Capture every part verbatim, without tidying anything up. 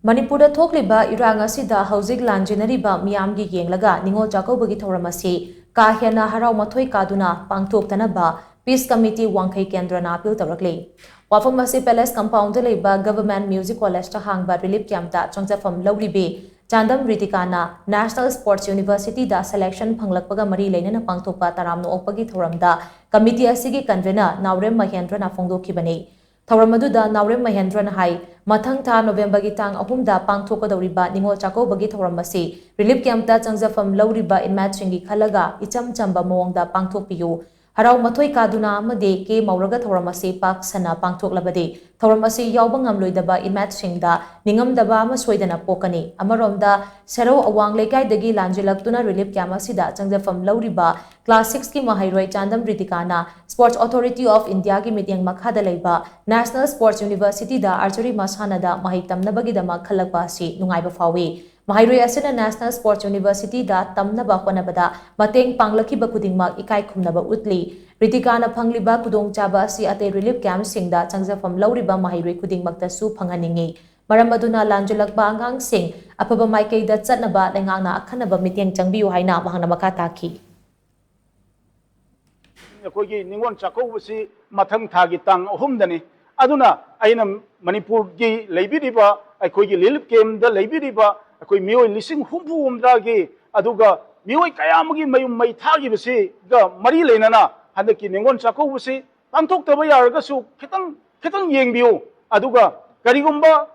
ꯃꯅꯤꯄꯨꯔꯗ ꯊꯣꯛꯂꯤꯕ ꯏꯔꯥꯡ ꯑꯁꯤꯗ ꯍꯧꯖꯤꯛ ꯂꯥꯟꯖꯦꯟꯅꯔꯤꯕ ꯃꯤꯌꯥꯝꯒꯤ ꯌꯦꯡꯂꯒ ꯅꯤꯉꯣꯜ ꯆꯥꯛꯀꯧꯕꯒꯤ ꯊꯧꯔꯝ ꯑꯁꯤ ꯀꯥ ꯍꯦꯟꯅ ꯍꯔꯥꯎ ꯃꯊꯣꯏ ꯀꯥꯗꯨꯅ ꯄꯥꯡꯊꯣꯛꯇꯅꯕ Peace Committee ꯋꯥꯡꯈꯩ ꯀꯦꯟꯗ꯭ꯔꯅ ꯑꯥꯄꯤꯜ ꯇꯧꯔꯛꯂꯤ꯫ ꯋꯥꯐꯝ ꯑꯁꯤ Palace Compoundꯗ ꯂꯩꯕ Government Music Collegeꯇ ꯍꯥꯡꯕ Relief Campꯇ ꯆꯪꯖꯐꯝ ꯂꯧꯔꯤꯕꯤ Chandam ꯔꯤꯇꯤꯀꯥꯅ National Sports Universityꯗ selection ꯐꯪꯂꯛꯄꯒ ꯃꯔꯤ ꯂꯩꯅꯅ ꯄꯥꯡꯊꯣꯛꯄ ꯇꯔꯥꯝꯅ ꯑꯣꯛꯄꯒꯤ ꯊꯧꯔꯝꯗ committee ꯑꯁꯤꯒꯤ convener ꯅꯥꯎꯔꯦꯝ ꯃꯍꯦꯟꯗ꯭ꯔꯅ ꯐꯣꯡꯗꯣꯛꯈꯤꯕꯅꯤ꯫ ꯊꯧꯔꯝ ꯑꯗꯨꯗ ꯅꯥꯎꯔꯦꯝ ꯃꯍꯦꯟꯗ꯭ꯔꯅ ꯍꯥꯏ, ꯃꯊꯪ ꯊꯥ ꯅꯣꯚꯦꯝꯕꯔꯒꯤ ꯇꯥꯡ ꯑꯍꯨꯝꯗ ꯄꯥꯡꯊꯣꯛꯀꯗꯧꯔꯤꯕ ꯅꯤꯉꯣꯜ ꯆꯥꯛꯀꯧꯕꯒꯤ ꯊꯧꯔꯝ ꯑꯁꯤ Relief Campꯇ ꯆꯪꯖꯐꯝ ꯂꯧꯔꯤꯕ inmateꯁꯤꯡꯒꯤ ꯈꯜꯂꯒ ꯏꯆꯝ ꯆꯝꯕ ꯃꯑꯣꯡꯗ ꯄꯥꯡꯊꯣꯛꯄꯤꯌꯨ꯫ ꯍꯔꯥꯎ ꯃꯊꯣꯏ ꯀꯥꯗꯨꯅ ꯑꯃꯗꯤ ꯀꯦ ꯃꯧꯔꯒ ꯊꯧꯔꯝ ꯑꯁꯤ ꯄꯥꯛ ꯁꯟꯅ ꯄꯥꯡꯊꯣꯛꯂꯕꯗꯤ ꯊꯧꯔꯝ ꯑꯁꯤ ꯌꯥꯎꯕ ꯉꯝꯂꯣꯏꯗꯕ inmateꯁꯤꯡꯗ ꯅꯤꯡꯉꯝꯗꯕ ꯑꯃ ꯁꯣꯏꯗꯅ ꯄꯣꯛꯀꯅꯤ꯫ ꯑꯃꯔꯣꯝꯗ ꯁꯦꯔꯧ ꯑꯋꯥꯡ ꯂꯩꯀꯥꯏꯗꯒꯤ ꯂꯥꯟꯖꯦꯜꯂꯛꯇꯨꯅ Relief Camp ꯑꯁꯤꯗ ꯆꯪꯖꯐꯝ ꯂꯧꯔꯤꯕ class sixꯀꯤ ꯃꯍꯩꯔꯣꯏ ꯆꯥꯟꯗꯝ ꯔꯤꯇꯤꯀꯥꯅ Sports Authority of Indiaꯒꯤ ꯃꯤꯠꯌꯦꯡ ꯃꯈꯥꯗ ꯂꯩꯕ National Sports Universityꯗ archery ꯃꯁꯥꯟꯅꯗ ꯃꯍꯩ ꯇꯝꯅꯕꯒꯤꯗꯃꯛ ꯈꯜꯂꯛꯄ ꯑꯁꯤ ꯅꯨꯡꯉꯥꯏꯕ ꯐꯥꯎꯏ꯫ ꯃꯍꯩꯔꯣꯏ ꯑꯁꯤꯅ National Sports Universityꯗ ꯇꯝꯅꯕ ꯍꯣꯠꯅꯕꯗ ꯃꯇꯦꯡ ꯄꯥꯡꯂꯛꯈꯤꯕ ꯈꯨꯗꯤꯡꯃꯛ ꯏꯀꯥꯏ ꯈꯨꯝꯅꯕ ꯎꯠꯂꯤ꯫ ꯔꯤꯇꯤꯀꯥꯅ ꯐꯪꯂꯤꯕ ꯈꯨꯗꯣꯡꯆꯥꯕ ꯑꯁꯤ ꯑꯇꯩ Relief Campꯁꯤꯡꯗ ꯆꯪꯖꯐꯝ ꯂꯧꯔꯤꯕ ꯃꯍꯩꯔꯣꯏ ꯈꯨꯗꯤꯡꯃꯛꯇꯁꯨ ꯐꯪꯍꯟꯅꯤꯡꯏ꯫ ꯃꯔꯝ ꯑꯗꯨꯅ ꯂꯥꯟꯖꯦꯜꯂꯛꯄ ꯑꯉꯥꯡꯁꯤꯡ ꯑꯐꯕ ꯃꯥꯏꯀꯩꯗ ꯆꯠꯅꯕ ꯂꯩꯉꯥꯛꯅ ꯑꯈꯟꯅꯕ ꯃꯤꯠꯌꯦꯡ ꯆꯪꯕꯤꯌꯨ ꯍꯥꯏꯅ ꯃꯍꯥꯛꯅ ꯃꯈꯥ ꯇꯥꯈꯤ꯫ ꯑꯩꯈꯣꯏꯒꯤ ꯅꯤꯉꯣꯜ ꯆꯥꯛꯀꯧꯕꯁꯤ ꯃꯊꯪ ꯊꯥꯒꯤ ꯇꯥꯡ ꯑꯍꯨꯝꯗꯅꯤ꯫ ꯑꯗꯨꯅ ꯑꯩꯅ ꯃꯅꯤꯄꯨꯔꯒꯤ ꯂꯩꯕꯤꯔꯤꯕ ꯑꯩꯈꯣꯏꯒꯤ Relief Campꯗ ꯂꯩꯕꯤꯔꯤꯕ ꯑꯩꯈꯣꯏ ꯃꯤꯑꯣꯏ ꯂꯤꯁꯤꯡ ꯍꯨꯝꯐꯨ ꯍꯨꯝꯗ꯭ꯔꯥꯒꯤ, ꯑꯗꯨꯒ ꯃꯤꯑꯣꯏ ꯀꯌꯥ ꯑꯃꯒꯤ ꯃꯌꯨꯝ ꯃꯩ ꯊꯥꯈꯤꯕꯁꯤꯒ ꯃꯔꯤ ꯂꯩꯅꯅ ꯍꯟꯗꯛꯀꯤ ꯅꯤꯉꯣꯜ ꯆꯥꯛꯀꯧꯕꯁꯤ ꯄꯥꯡꯊꯣꯛꯇꯕ ꯌꯥꯔꯒꯁꯨ ꯈꯤꯇꯪ, ꯈꯤꯇꯪ ꯌꯦꯡꯕꯤꯌꯨ꯫ ꯑꯗꯨꯒ ꯀꯔꯤꯒꯨꯝꯕ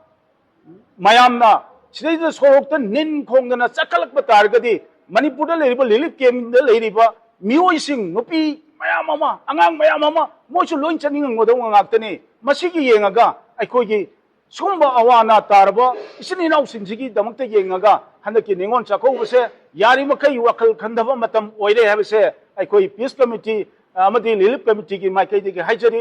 ꯃꯌꯥꯝꯅ ꯁꯤꯗꯩꯗ ꯁꯣꯔꯣꯛꯇ ꯅꯤꯟ ꯈꯣꯡꯗꯅ ꯆꯠꯈꯠꯂꯛꯄ ꯇꯥꯔꯒꯗꯤ, ꯃꯅꯤꯄꯨꯔꯗ ꯂꯩꯔꯤꯕ Relief Campꯗ ꯂꯩꯔꯤꯕ ꯃꯤꯑꯣꯏꯁꯤꯡ, ꯅꯨꯄꯤ ꯃꯌꯥꯝ ꯑꯃ, ꯑꯉꯥꯡ ꯃꯌꯥꯝ ꯑꯃ, ꯃꯣꯏꯁꯨ ꯂꯣꯏ ꯆꯠꯅꯤꯡꯉꯝꯒꯗꯧꯕ ꯉꯥꯛꯇꯅꯤ꯫ ꯃꯁꯤꯒꯤ ꯌꯦꯡꯉꯒ ꯑꯩꯈꯣꯏꯒꯤ ꯁꯨꯝꯕ ꯑꯋꯥ ꯑꯅꯥ ꯇꯥꯔꯕ ꯏꯆꯤꯟ ꯏꯅꯥꯎꯁꯤꯡꯁꯤꯒꯤꯗꯃꯛꯇ ꯌꯦꯡꯉꯒ ꯍꯟꯗꯛꯀꯤ ꯅꯤꯉꯣꯜ ꯆꯥꯛꯀꯧꯕꯁꯦ ꯌꯥꯔꯤꯃꯈꯩ ꯋꯥꯈꯜ ꯈꯟꯊꯕ ꯃꯇꯝ ꯑꯣꯏꯔꯦ ꯍꯥꯏꯕꯁꯦ ꯑꯩꯈꯣꯏ Peace Committee ꯑꯃꯗꯤ Relief Committeeꯒꯤ ꯃꯥꯏꯀꯩꯗꯒꯤ ꯍꯥꯏꯖꯔꯤ꯫